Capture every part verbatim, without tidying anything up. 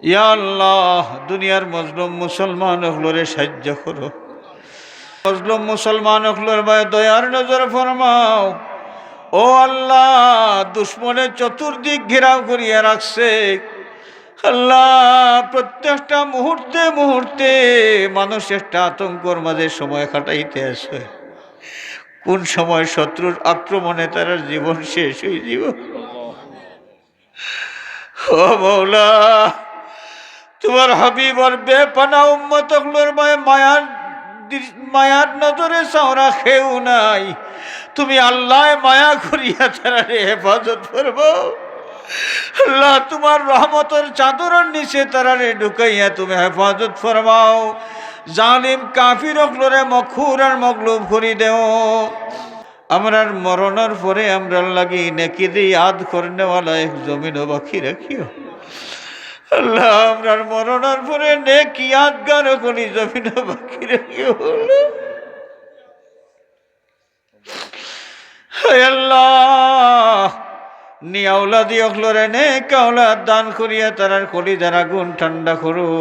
ইয়া আল্লাহ, দুনিয়ার মজলুম মুসলমান অকলরে সাহায্য করো। মজলুম মুসলমান অকলর বায় দয়ার নজর ফরমাও। ও আল্লাহ, দুশমনে চতুর্দিক ঘেরাও করিয়া রাখছে। আল্লাহ, প্রত্যেকটা মুহূর্তে মুহূর্তে মানুষ একটা আতঙ্কর মাঝে সময় কাটাইতে আছে। কোন সময় শত্রুর আক্রমণে তারার জীবন শেষ হয়ে যাব। ও মৌলা, তোমার হাবিবর বেপানা উম্মত অকলর বায় মায়ার দৃ-, মায়ার নজরে চাওরা কেউ নাই। তুমি আল্লাহ মায়া করিয়া তারারে হেফাজত ফরমাও। আল্লাহ, তোমার রহমতর চাদরর নিচে তারারে ঢুকাইয়া তুমি হেফাজত ফরমাও। জালিম কাফির অকলরে মকহুর আর মগলুব করি দেও। আমরার মরণর পরে আমরার লাগি নেকি দি ইয়াদ করনেওয়ালা এক জমিনও বাকি রাখিও। আল্লাহ, আমরার মরণর পরে নেক ইয়াদগার অকল ই জমিনও বাকি রাখিও। হে আল্লাহ, নি আওলাদি অকলরে নেক আওলাদ দান করিয়া তারার কলিজার আগুন ঠান্ডা করো।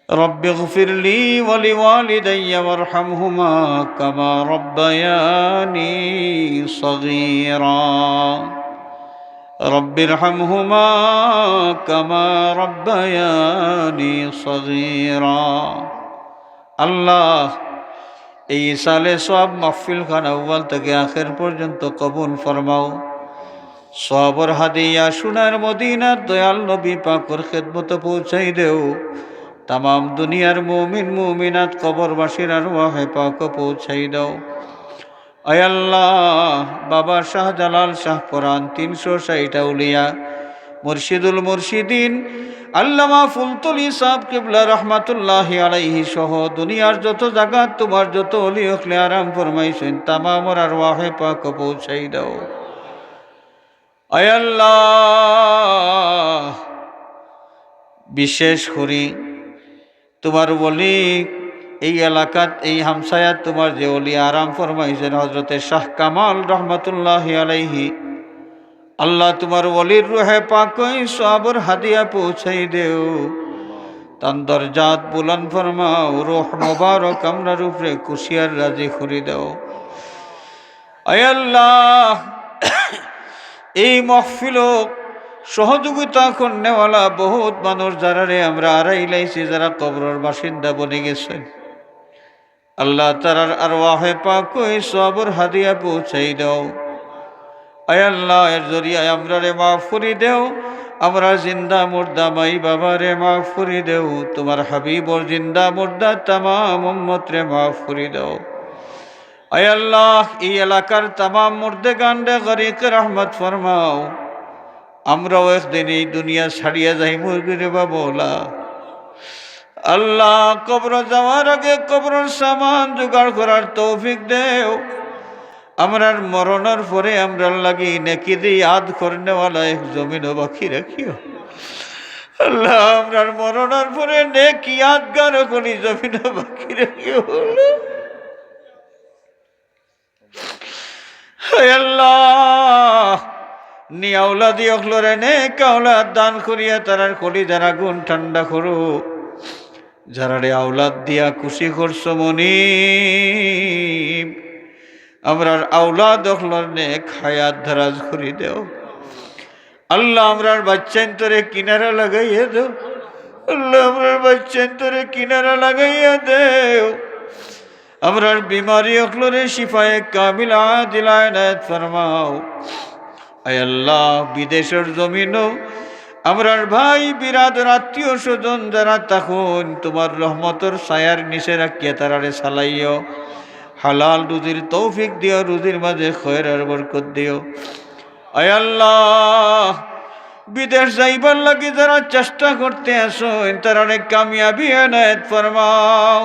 رب اغفر لي ولوالدي وارحمهما كما ربياني صغيرا. رب ارحمهما كما ربياني صغيرا. আল্লাহ, এই ইসালে সওয়াব মাহফিল খান আউয়াল থেকে আখের পর্যন্ত কবুল ফরমাও। সওয়াবর হাদিয়া সোনার মদিনার দয়াল নবী পাকর খেদমতো পৌঁছাই দেও। তামাম দুনিয়ার মুমিন মুমিনাত কবরবাসীর আরওয়াহে পাকো পৌঁছাই দাও। আয় আল্লাহ, বাবা শাহজালাল শাহপরান, তিনশো ষাইট আউলিয়া, মুর্শিদুল মুর্শিদিন, আল্লামা ফুলতলি সাহেব কিবলা রহমাতুল্লাহি আলাইহি সহ দুনিয়ার যত জাগাত তোমার যত অলি অকলে আরাম ফরমাইছইন, তামামর আরওয়াহে পাকো পৌঁছাই দাও। আয় আল্লাহ, বিশেষ করি তোমার ওলি এই এলাকাত, এই হামসায়াত তোমার যে ওলি আরাম ফরমাইছইন হজরতে শাহ কামাল রহমতুল্লাহি আলাইহি, আল্লাহ তোমার ওলির রুহে পাকো ই সওয়াবর হাদিয়া পৌঁছাই দেও। তান দরজাত বুলন্দ ফরমাও, রুহ মোবারক আমরার উপরে খুশি আর রাজি করি দাও। আয় আল্লাহ, এই মহফিলো সহযোগিতা করনেওয়ালা বহুত মানুষ যারারে আমরা আরাইলাইছি, যারা কবরর বাসিন্দা বনি গেছইন, আল্লাহ তারার আরওয়াহে পাকো ই সওয়াবর হাদিয়া পৌঁছাই দাও। আয় আল্লাহ, এর জরিয়ায় আমরারে মাফ করি দেও, আমরার জিন্দা মুর্দা মাই বাবারে মাফ করি দেও, তোমার হাবিবর জিন্দা মুর্দা তামাম উম্মতরে মাফ করি দেও। আয় আল্লাহ, এই এলাকার তামাম মুর্দেগানরে গরিকে রহমত ফরমাও। আমরাও একদিন এই দুনিয়া ছাড়িয়া যাইমুগি রে বা মৌলা। আল্লাহ, কবর যাওয়ার আগে কবরর সামান জোগাড় করার তৌফিক দেও। আমরার মরণর পরে আমরার লাগি নেকি দি ইয়াদ করনেওয়ালা এক জমিনও বাকি রাখিও। আল্লাহ, আমরার মরণর পরে নেক ইয়াদগার অকল ই জমিনও বাকি রাখিও। হে আল্লাহ, নি আওলাদি অকলরে নেক আওলাদ দান করিয়া তারার কলিজার আগুন ঠান্ডা করো। যারারে আওলাদ দিয়া খুশি করছো মনিব, আমরার আওলাদ অকলর নেক হায়াত দারাজ করি দেও। আল্লাহ, আমরার বাচ্চাইন্তরে কিনারা লাগাইয়া দেও। আল্লাহ, আমরার বাচ্চাইন্তরে কিনারা লাগাইয়া দেও। আমরার বিমারি অকলরে শিফায়ে কামিল আদিল এনায়েত ফরমাও। আয় আল্লাহ, বিদেশর জমিনো আমরার ভাই বিরাদর আত্মীয় স্বজন যারা থাকইন, তোমার রহমতর ছায়ার নিচে রাখিয়া তারারে চালাইও। হালাল রুজির তৌফিক দিও, রুজির মাঝে খয়ের আর বরকত দিও। আয় আল্লাহ, বিদেশ যাইবার লাগি যারা চেষ্টা করতে আছইন, তারারে কামিয়াবি এনায়েত ফরমাও।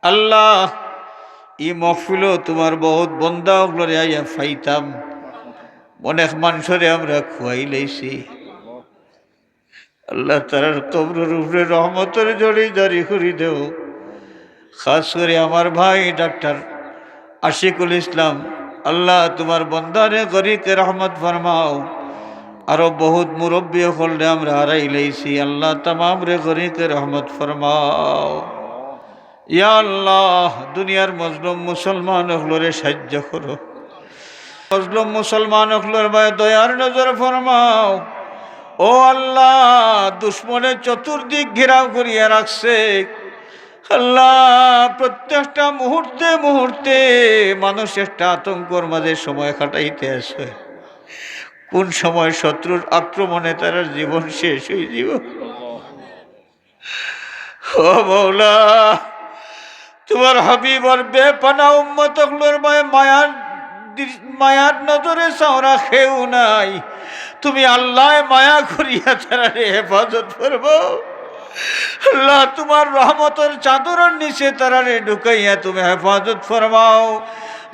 আল্লাহ, ই মহফিলো তোমার বহুত বন্দা অকলরে আইয়া পাইতাম, অনেক মানষরে আমরা খুয়াইলাইছি। আল্লাহ, তারার কবরর উপরে রহমতর ঝড়ি জারি করি দেও। খাস করি আমার ভাই ডাক্তার আশিকুল ইসলাম, আল্লাহ, তোমার বন্দারে গরিকে রহমত ফরমাও। আরো বহুত মুরব্বী অকলরে আমরা হারাইলাইছি। আল্লাহ, তামামরে গরিকে রহমত ফরমাও। ইয়া আল্লাহ, দুনিয়ার মজলুম মুসলমান অকলরে সাহায্য করো। মজলুম মুসলমান অকলর বায় দয়ার নজর ফরমাও। ও আল্লাহ, দুশমনে চতুর্দিক ঘেরাও করিয়া রাখছে। আল্লাহ, প্রত্যেকটা মুহূর্তে মুহূর্তে মানুষ একটা আতঙ্কর মাঝে সময় কাটাইতে আছে। কোন সময় শত্রুর আক্রমণে তারার জীবন শেষ হয়ে যাব। ও মৌলা, তোমার হাবিবর বেপানা উম্মত অকলর বায় মায়ার দৃ-, মায়ার নজরে চাওরা কেউ নাই। তুমি আল্লাহ মায়া করিয়া তারারে হেফাজত ফরমাও। আল্লাহ, তোমার রহমতর চাদরর নিচে তারারে ঢুকাইয়া তুমি হেফাজত ফরমাও।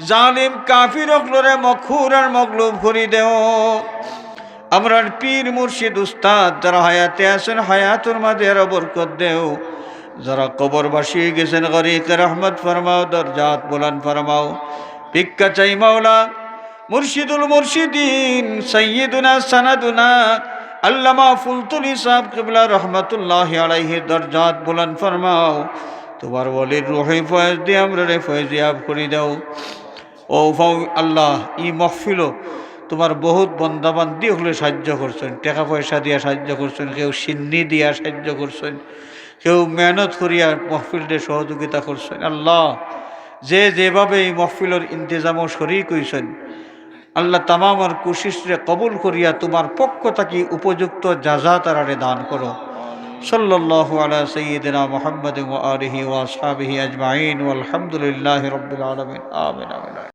জালিম কাফির অকলরে মকহুর আর মগলুব করি দেও। আমরার পীর মুর্শিদ উস্তাদ যারা হায়াতে আছেন, হায়াতর মাঝে আরো বরকত দেও। যারা কবরবাসী হয়ে গেছেন, গরিকে রহমত ফরমাও, দরজাত বুলন্দ ফরমাও। ভিক্ষা চাই মাওলা, মুর্শিদুল মুর্শিদিন, সাইয়্যিদুনা সানাদুনা আল্লামা ফুলতুলি সাহেব কিবলা রহমতুল্লাহি আলাইহির দরজাত বুলন্দ ফরমাও। তোমার ওলির রুহি ফয়েজ দিয়া আমরারে ফয়েজিয়াব করি দাও। ও ফাউ আল্লাহ, ই মহফিলো তোমার বহুত বন্দাবান্দি অকলে সাহায্য করছেন, টেকা পয়সা দিয়া সাহায্য করছেন, কেউ সিন্নি দিয়া সাহায্য করছেন, কেউ মেহনত করিয়া মহফিলরে সহযোগিতা করছেন। আল্লাহ, যে যেভাবে এই মহফিলর ইন্তেজামো শরিক হইছেন, আল্লাহ, তামামর কোশিশরে কবুল করিয়া তোমার পক্ষ থাকি উপযুক্ত জাযা তারারে দান করো। সাল্লাল্লাহু আলা সাইয়্যিদিনা মুহাম্মাদিন ওয়া আলিহি ওয়া আসহাবিহি আজমাইন, ওয়ালহামদুলিল্লাহি রাব্বিল আলামিন। আমিন, আমিন।